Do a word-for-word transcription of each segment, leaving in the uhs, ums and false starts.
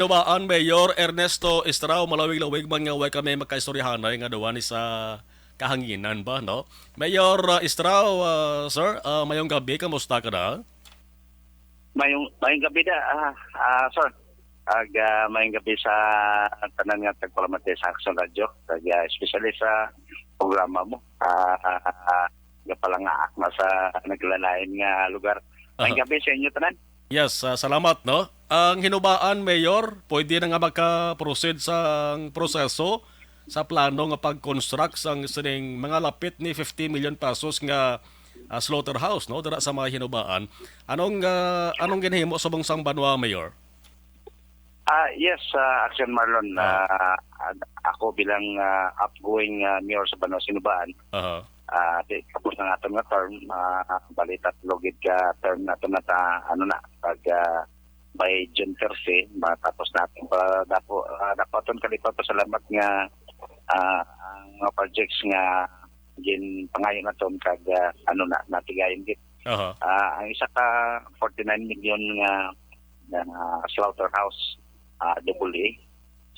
Hinubaan, Mayor Ernesto Estrao, malawig-lawig man nga way kami magkaistoryahanay nga duwa ni sa kahanginan ba, no? Mayor, ah, Estrao, ah, sir, ah, mayong gabi, kamusta ka na? Mayong, mayong gabi da, ah, ah, sir. Ag, ah, mayong gabi sa tanan nga tagpalamati sa Action Radio, kag, ah, especially sa programa mo. Ah, ah, ah, nga palangaak na sa naglalain nga lugar. Mayong Aha. gabi sa inyo tanan. Yes, ah, salamat, no? Ang hinubaan, Mayor, pwede na nga maka-proceed sa proseso sa plano nga pag-construct sang sining mga lapit ni fifty million pesos nga, ah, slaughterhouse, no? Dira sa mga hinubaan. Anong, ah, anong ginhimo subong sang banwa, Mayor? Ah, yes, ah, Action Marlon. Ah. Ah, ako bilang, ah, outgoing, ah, mayor sa Banwa Sinubaan, Aha. ah, di, tapos na naton nga term, ah, bali tatlo gid ka term naton na ta, ano na, pag, ah, by June thirty, matapos naton pa dapo, ah, dapaton kalipa pasalamat nga, ah, ang mga projects nga ginpangayo naton kag, ah, ano na, natigayon gid. Aha. Ah, ang isa ka forty-nine million nga, nga slaughterhouse, ah, double A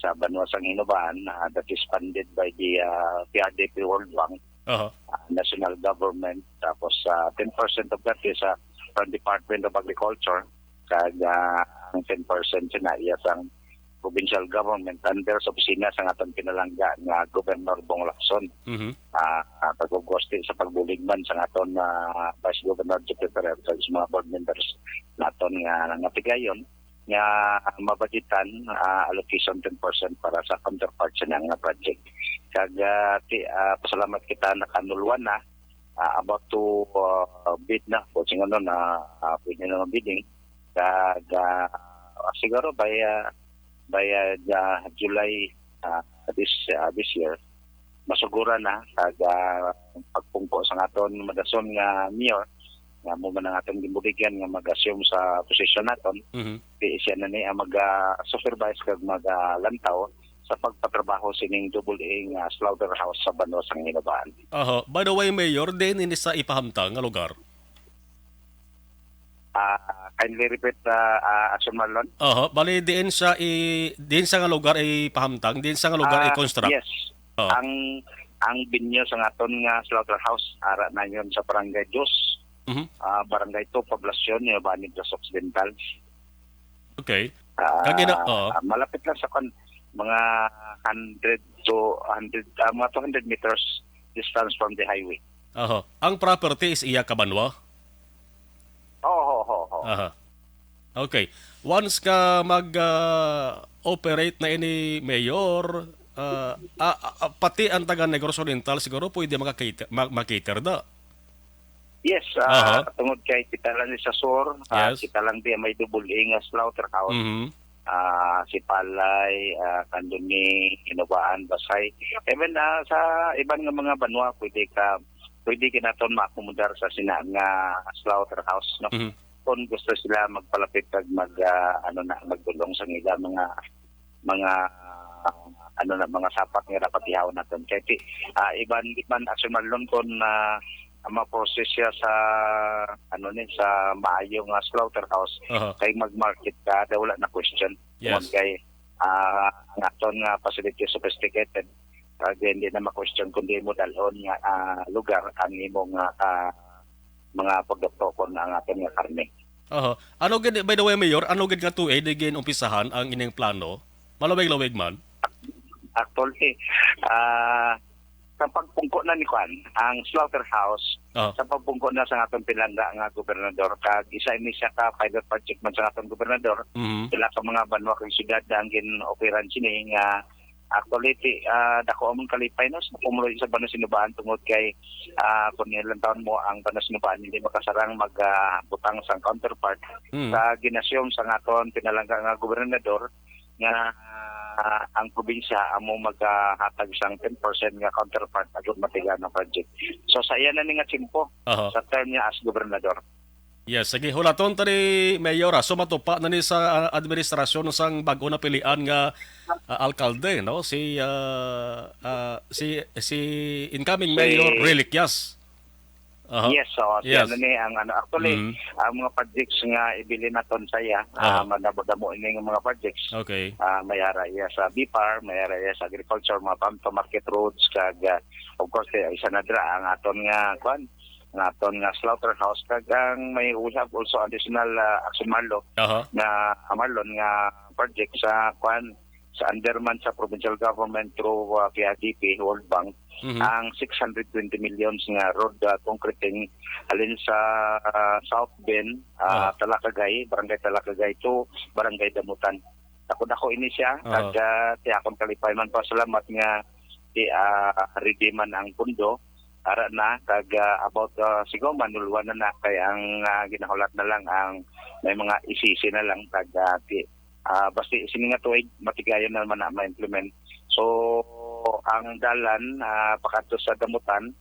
sa banwa sang Hinubaan, ah, that is funded by the, ah, P R D P World Bank, Aha. ah, national government, tapos, ah, ten percent of that is, ah, from Department of Agriculture, kag, ah, ang ten percent sina iya sang provincial government under sa opisina sa aton pinalangga nga Governor Bong Lacson. Mhm. Ah, ah, pag-ugosti sa pagbulig man sa aton, ah, Vice Governor Jupiter Herto, sa mga board members naton nga nangatigayon nga mabudgetan, ah, allocation ten percent para sa counterpart sa nga project. Kag, ah, ti, ah, pasalamat kita, nakanulwan na, ah, about to, ah, bid na, o sing ano na, ah, pwede na bidding. Kag, ah, siguro by, ah, by, ah, the July, ah, this, ah, this year, masugura na kag, ah, pagpungko sa aton madason nga mayor, nga mo man ang aton ginbuligan nga mag-assume sa posisyon naton, Mhm. di siya na ni ang mag, ah, supervise kag mag, ah, lantaw sa pagpatrabaho sining double A nga slaughterhouse sa banwa sang Hinubaan. Aha. By the way, Mayor, diin ini sa ipahamtang nga lugar? Ah, kindly repeat, ah, ah, Action Marlon. Aha. Bali, diin sa i diin sa nga lugar ipahamtang, diin sa nga lugar Ah, i-construct? Yes. Oo. Ang ang venue sa aton nga slaughterhouse ara na yon sa Barangay Dos, Mhm. ah, Barangay Two, Poblacion, Hinubaan Negros Occidental. Okay. Ah, Kag ina-, oo. ah, malapit lang sa kan mga hundred to hundred, ah, mga two hundred meters distance from the highway. Aha. Ang property is iya ka banwa? Oo, ho, ho, ho. Aha. Okay. Once ka mag, ah, operate na ini, Mayor, ah, ah, ah, pati ang taga Negros Oriental siguro pwede makakater, ma-, makater da. Yes, Aha. ah, tungod kay kita lang ni sa sur, ah, Yes. kita lang di may double A nga slaughterhouse. Mhm. Ah, Sipalay, ah, Candoni, Hinubaan, Basay. Even, ah, sa iban nga mga banwa, pwede ka, pwede kinaton maakomodar sa sina nga slaughterhouse, no? Mhm. Kung gusto sila magpalapit kag mag, ah, ano na, magdulong sa ila mga, mga, ano na, mga sapat nga dapat ihawon naton. Kay ti, ah, iban man, Action Marlon, kung, ah, ma-process siya sa, ano ni, sa maayo nga slaughterhouse, Aha. kay mag-market ka, da wala na question. Yes. Tungod kay, ah, ang aton nga facility sophisticated, kag hindi na ma-question kung di mo dalhon nga, ah, lugar ang imong, ah, ah, mga produkto kon ang aton nga karne. Aha. Ano gid, by the way, Mayor, ano gid nga tuig ni ginumpisahan ang ining plano? Malawig-lawig man. Actually, ah, sa pagpungko na ni Kwan, ang slaughterhouse, Ah. sa pagpungko na sa aton pinalangga nga gobernador, kag isa ini siya ka pilot project man sa aton gobernador, Mhm. sila ka mga banwa kag syudad na ang gin-operan sini nga actually, ti, ah, dako among kalipay, no, sa pumuluyo sa Banwa Sinubaan tungod kay, ah, kung ilang taon mo ang Banwa Sinubaan hindi makasarang mag, ah, butang sang counterpart Mhm. sa gin-assume sa aton pinalangga nga gobernador nga, ah, ang probinsya amo magahatag sang ten percent nga counterpart agud matiga ang project. So sa iya na ni nga tiyempo Aha. sa term niya as gobernador. Yes, sige, hulaton ta ni Mayor, ah. So matupa na ni sa, ah, administrasyon sang bag-o na pilian nga, ah, alkalde, no? Si, ah, ah, si si incoming Si Mayor Reliquias. Aha. Yes, so si Yes. ano ni ang ano, actually, Mm. ang mga projects nga ibilin naton sa iya, Aha. ah, madamo-damo ini nga mga projects. Okay. Ah, may ara iya sa B P A R, may ara iya sa agriculture, mga farm to market roads, kag, ah, of course, eh, isa na dira ang aton nga, kwan, ang aton nga slaughterhouse, kag ang may, we have also additional, ah, Action Marlo Aha. nga, ah, Marlon nga project sa, kwan, sa under man sa provincial government through, ah, P I D P, World Bank, Mhm. ang six hundred twenty millions nga road, ah, concreting halin sa, ah, South Bend, ah, Aha. Talakagay, Barangay Talakagay to Barangay Damutan. Dako-dako ini siya, Aha. kag, ah, ti akon kalipay man pasalamat nga ti, ah, ready man ang pundo. Ara na, kag, ah, about, ah, siguro manulwan na na, kay ang, ah, ginahulat na lang ang may mga isisi na lang, kag, ah, ti, ah, basta sini nga tuig, matigayon na man na ma-implement. So, ang dalan, ah, pakadto sa Damutan,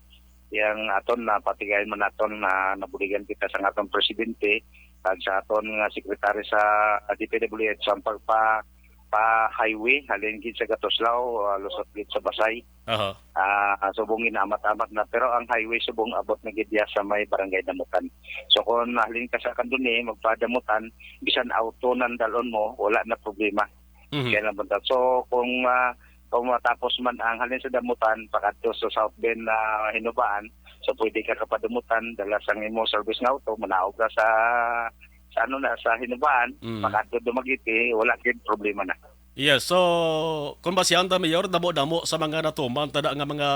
yang aton na patigayon man naton na nabuligan kita sa aton presidente, kag sa aton nga secretary sa D P W H, ang pagpa-, pa highway, halin gid sa Gatoslao, ah, lusot gid sa Basay. Aha. Ah, subong inaamat-amat na, pero ang highway subong abot na gid diya sa may Barangay Damutan. So, kung halin ka sa Candoni, magpadamutan, bisan auto nang dalon mo, wala na problema. Mhm. Kaya lang punta. So, kung, ah, kung matapos man ang halin sa Damutan, pakadto sa South Bend na Hinubaan, so pwede ka kapadamutan, dala sang imo service nga auto, manaog ka sa, sa ano na, sa Hinubaan, Mm. pakadto Dumaguete, wala gid problema na. Yes, so, kung basihan ta, Mayor, damo-damo sa mga natuman tada nga mga,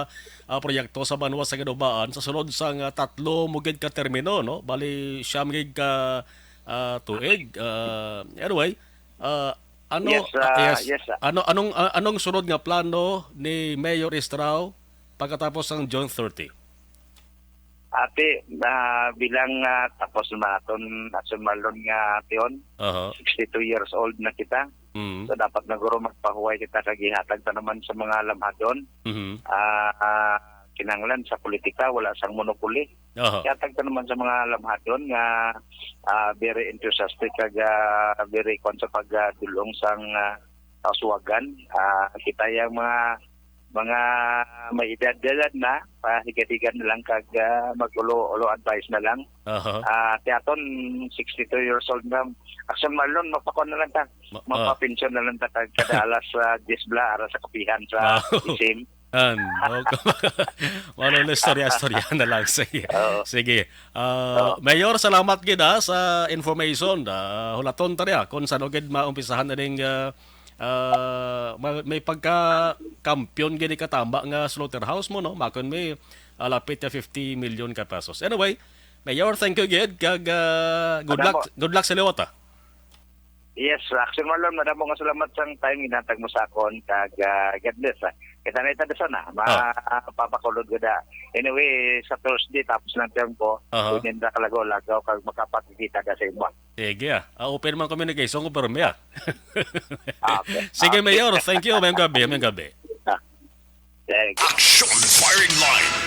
ah, proyekto sa banwa sa Hinubaan sa sulod sang, ah, tatlo mo gid ka termino, no? Bali, siyam gid ka, ah, tuig. Ah, anyway, ah, ano, Yes, ah, ah, yes. yes, ah. Ano, anong, ah, anong sunod nga plano ni Mayor Estrao pagkatapos sang June thirty? Ati, ah, bilang, ah, tapos naman aton, aton Marlon nga tion, Aha. sixty-two years old na kita. Mm. So, dapat na guro magpahuway kita kag ihatag ta naman sa mga lamhadon. Mhm. Ah, ah, kinahanglan sa politika, wala sang monopoly. Aha. Ihatag ta naman sa mga lamhadon nga, ah, very enthusiastic kag, ah, very kwan sa pagdulong sang, ah, kauswagan. Ah, kita yang mga, mga may edad-edad na, pahigad-higad na lang kag, ah, mag-ulo-ulo advice na lang. Aha. Ah, ti aton, sixty-two years old na. Action Marlon, magpakuan na lang ta. Ma-, ah. Magpapensyon na lang ta kag kada alas, ah, diyes bala, ara sa kapihan sa Wow. isim. An, okay. Wala na istorya, istorya na lang. Sige. Oo. Sige. Ah, Oo. Mayor, salamat gid, ah, sa information. Ah, hulaton ta niya kung saan gid maumpisahan na ning, ah, ah, ma-, may pagka-kampiyon gid katama nga slaughterhouse mo, no? Makon may, ah, lapit na fifty million ka pesos. Anyway, Mayor, thank you gid. Kag, ah, good Madamo. luck, good luck sa liwat, ah. Yes, Action Marlon, madamo nga salamat sang time ginhatag mo sa akon, kag, ah, God bless, ah. Kita na ita sa na, ma-, Ah. papakulod ko da. Anyway, sa Thursday, tapos ng term ko, Aha. kunin na kalagaw-lagaw, kag makapagkita ka sa imo. Sige, ah. Ah, open man communication ko, pero may, ah. Ah, okay. Sige, Ah, okay. Mayor, thank you. Mayong gabi, mayong gabi. Ah. Thank you. Action Firing Line.